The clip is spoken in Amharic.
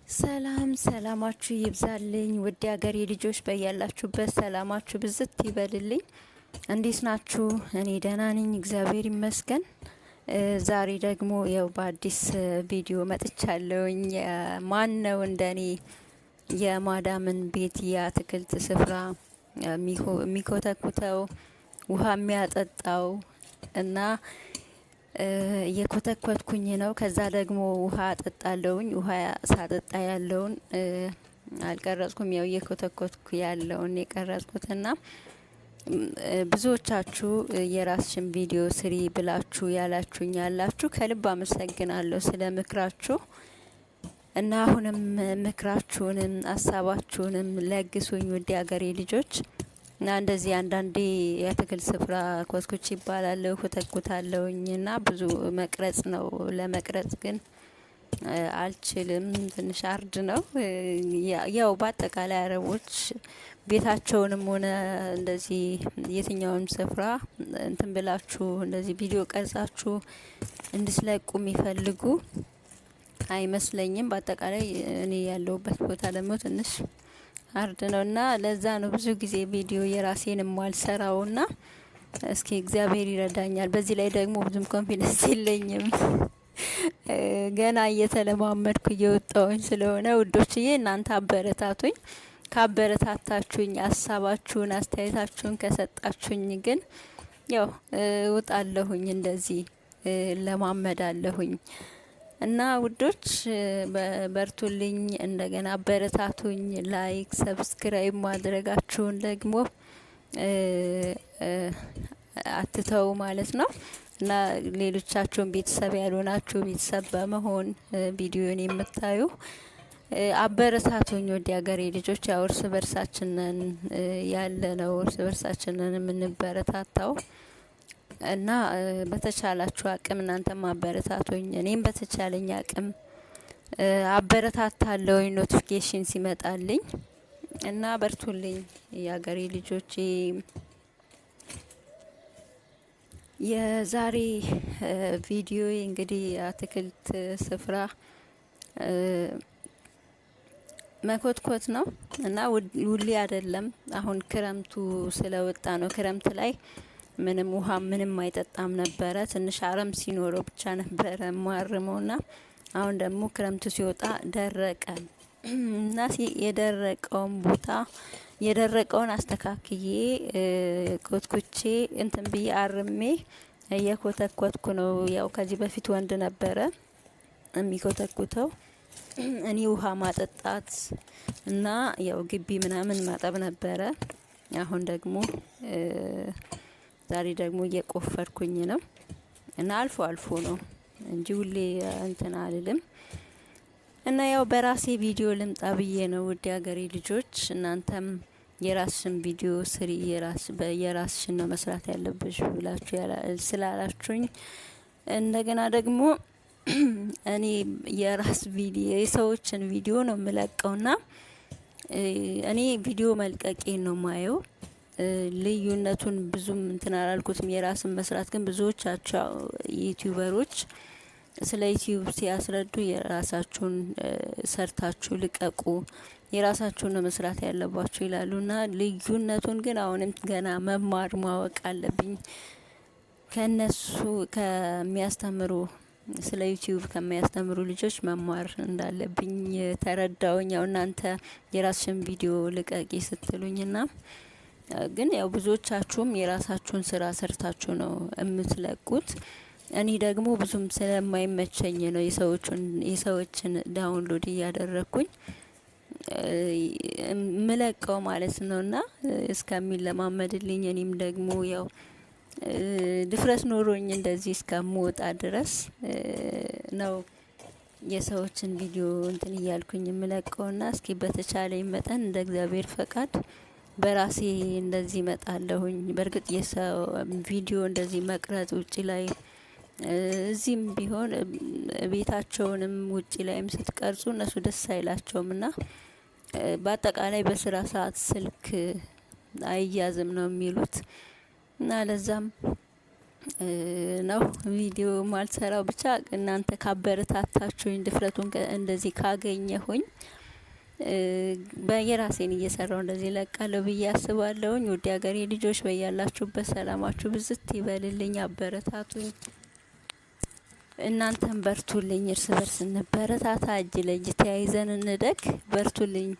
ሰላም ሰላማችሁ ይብዛልኝ ውድ የሀገሬ ልጆች፣ በያላችሁበት ሰላማችሁ ብዝት ይበልልኝ። እንዴት ናችሁ? እኔ ደህና ነኝ፣ እግዚአብሔር ይመስገን። ዛሬ ደግሞ ያው በአዲስ ቪዲዮ መጥቻለሁኝ። ማን ነው እንደኔ የማዳምን ቤት የአትክልት ስፍራ የሚኮተኩተው ውሃ የሚያጠጣው? እና እየኮተኮትኩኝ ነው። ከዛ ደግሞ ውሃ አጠጣለሁኝ። ውሃ ሳጠጣ ያለውን አልቀረጽኩም። ያው እየኮተኮትኩ ያለውን የቀረጽኩትና ብዙዎቻችሁ የራስሽን ቪዲዮ ስሪ ብላችሁ ያላችሁኝ ያላችሁ ከልብ አመሰግናለሁ ስለ ምክራችሁ። እና አሁንም ምክራችሁንም ሀሳባችሁንም ለግሱኝ ውድ ሀገሬ ልጆች። እና እንደዚህ አንዳንዴ የአትክልት ስፍራ ኮትኩች ይባላለሁ፣ ኮተኩታለሁኝ እና ብዙ መቅረጽ ነው፣ ለመቅረጽ ግን አልችልም። ትንሽ hard ነው። ያው በአጠቃላይ አረቦች ቤታቸውንም ሆነ እንደዚህ የትኛውም ስፍራ እንትን ብላችሁ እንደዚህ ቪዲዮ ቀርጻችሁ እንድትለቁ የሚፈልጉ አይመስለኝም። በአጠቃላይ እኔ ያለሁበት ቦታ ደግሞ ትንሽ hard ነው እና ለዛ ነው ብዙ ጊዜ ቪዲዮ የራሴን የማልሰራው። ና እስኪ እግዚአብሔር ይረዳኛል። በዚህ ላይ ደግሞ ብዙም confidence የለኝም፣ ገና እየተለማመድኩ እየወጣሁኝ ስለሆነ ውዶችዬ እናንተ አበረታቱኝ። ካበረታታችሁኝ፣ ሀሳባችሁን አስተያየታችሁን ከሰጣችሁኝ ግን ያው እወጣለሁኝ፣ እንደዚህ ለማመዳለሁኝ። እና ውዶች በርቱልኝ፣ እንደገና አበረታቱኝ። Like subscribe ማድረጋችሁን ደግሞ አትተው ማለት ነው። እና ሌሎቻችሁን ቤተሰብ ያልሆናችሁ ቤተሰብ በመሆን ቪዲዮን የምታዩ አበረታቱኝ። ወዲ ሀገሬ ልጆች፣ ያው እርስ በርሳችንን ያለ ነው፣ እርስ በርሳችንን የምንበረታታው። እና በተቻላችሁ አቅም እናንተ ማበረታቱኝ፣ እኔም በተቻለኝ አቅም አበረታታለሁኝ notification ሲመጣልኝ። እና በርቱልኝ የሀገሬ ልጆች። የዛሬ ቪዲዮ እንግዲህ አትክልት ስፍራ መኮትኮት ነው እና ውሌ አይደለም። አሁን ክረምቱ ስለወጣ ነው። ክረምት ላይ ምንም ውሃ ምንም አይጠጣም ነበረ። ትንሽ አረም ሲኖረው ብቻ ነበረ ማርመውና አሁን ደግሞ ክረምቱ ሲወጣ ደረቀ እና የደረቀውን ቦታ የደረቀውን አስተካክዬ ኮትኩቼ እንትን ብዬ አርሜ እየኮተኮትኩ ነው። ያው ከዚህ በፊት ወንድ ነበረ የሚኮተኩተው፣ እኔ ውሃ ማጠጣት እና ያው ግቢ ምናምን ማጠብ ነበረ። አሁን ደግሞ ዛሬ ደግሞ እየቆፈርኩኝ ነው እና አልፎ አልፎ ነው እንጂ ሁሌ እንትን አልልም። እና ያው በራሴ ቪዲዮ ልምጣ ብዬ ነው ውድ ሀገሬ ልጆች። እናንተም የራስሽን ቪዲዮ ስሪ፣ የራስሽን ነው መስራት ያለብሽ ብላችሁ ስላላችሁኝ እንደገና ደግሞ እኔ የራስ ቪዲዮ የሰዎችን ቪዲዮ ነው የምለቀውና እኔ ቪዲዮ መልቀቄን ነው ማየው። ልዩነቱን ብዙም እንትን አላልኩትም። የራስን መስራት ግን ብዙዎቻቸው ዩቲዩበሮች ስለ ዩቲዩብ ሲያስረዱ የራሳችሁን ሰርታችሁ ልቀቁ፣ የራሳችሁን ነው መስራት ያለባችሁ ይላሉና ልዩነቱን ግን አሁንም ገና መማር ማወቅ አለብኝ። ከነሱ ከሚያስተምሩ ስለ ዩቲዩብ ከሚያስተምሩ ልጆች መማር እንዳለብኝ ተረዳውኝ። ያው እናንተ የራስሽን ቪዲዮ ልቀቂ ስትሉኝና ግን ያው ብዙዎቻችሁም የራሳችሁን ስራ ሰርታችሁ ነው የምትለቁት። እኔ ደግሞ ብዙም ስለማይመቸኝ ነው የሰዎችን download እያደረግኩኝ ምለቀው ማለት ነው። እና እስከሚለማመድልኝ እኔም ደግሞ ያው ድፍረት ኖሮኝ እንደዚህ እስከምወጣ ድረስ ነው የሰዎችን ቪዲዮ እንትን እያልኩኝ የምለቀውና እስኪ በተቻለኝ መጠን እንደ እግዚአብሔር ፈቃድ በራሴ እንደዚህ እመጣለሁኝ። በእርግጥ የሰው ቪዲዮ እንደዚህ መቅረጽ ውጪ ላይ እዚህም ቢሆን ቤታቸውንም ውጪ ላይም ስትቀርጹ እነሱ ደስ አይላቸውም እና በአጠቃላይ በስራ ሰዓት ስልክ አይያዝም ነው የሚሉት እና ለዛም ነው ቪዲዮ ማልሰራው። ብቻ እናንተ ካበረታታችሁኝ ድፍረቱን እንደዚህ ካገኘሁኝ በየራሴን እየሰራው እንደዚህ ለቃለሁ ብዬ አስባለሁኝ። ውድ ሀገሬ ልጆች በያላችሁበት ሰላማችሁ ብዝት ይበልልኝ፣ አበረታቱኝ። እናንተም በርቱልኝ። እርስ በርስ እንበረታታ፣ እጅ ለእጅ ተያይዘን እንደግ። በርቱልኝ።